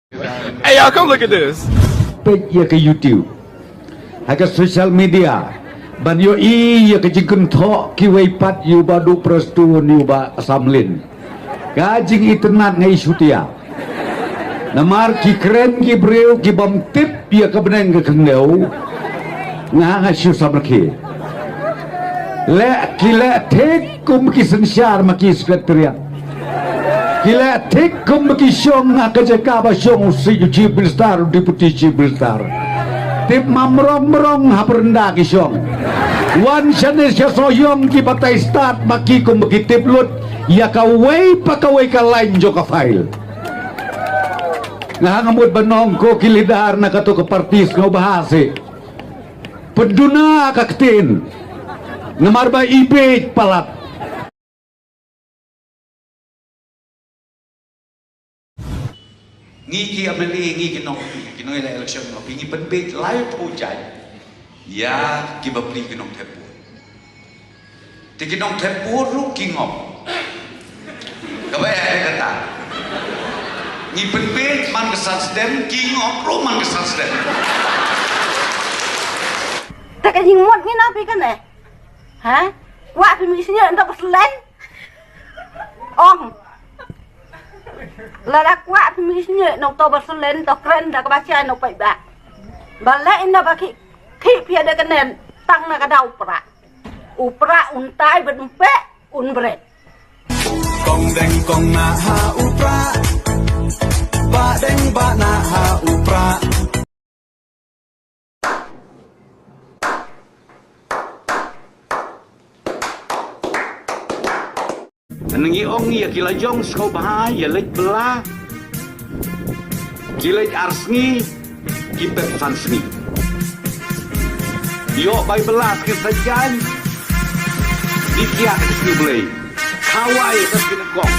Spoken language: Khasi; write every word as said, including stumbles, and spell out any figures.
Hey, y'all, come look at this. Peit ïa ka YouTube, ha ka social media, ban ïohi ïa ka jingkynthoh kiwei pat ïa u Bah Duh Prestone, ïa u Bah Samlin. Ka jingitynnad nga i shutia. Namar ki kren ki briew ki bym tip ïa ka bneng ka khyndew. Nga nga shu samrkhie. Leh ki leh thik kum ki synshar ma ki secretariat. Ki leh thik kum ki shong ha ka jaka ba shong u si-, u chief minister, u deputy chief minister. Tip ma mrong mrong ha pyrnda ki shong. Wan shane sha Sohiong ki batai stad ma ki kum ki tip lut ïa kawei pa kawei ka lain jong ka file. Nga nga mut ban ong ko ki leader na kato ka parti sngewbha seh. Pynduna ka ktien. Namar ba i bieit palat. Ngi ki M L A, ngi ki nong, ki nong ïaleh election, ngi pynbieit laiphew jaiñ ïa ki bapli ki nongthep vote. Te ki nongthep vote ruh ki ngop. Kaba eh kata. Ngi pynbieit man ka san snem, ki ngop ruh man ka san snem. Te ka jingmut ngi na phi kane. Ha? Kwah phi mih snieh nto ba slen. Ong. Lada kwah phi mih snieh nto ba slen, to kren da kaba shai nto paidbah. Ba leh ina ba ki, ki phi da kane tang na ka daw pra. U pra un tai bad un pek un bret. Kong deng kong na ha u pra. Ba deng ba na ha u pra. Ngi ong ïa ki la jong sngewbha ïa leit bylla. Ki leit ar sngi, ki pep san sngi. Ïoh bai bylla sngi Saitjaiñ. Di kiak sngi Blei. Khawai ka sngi kong.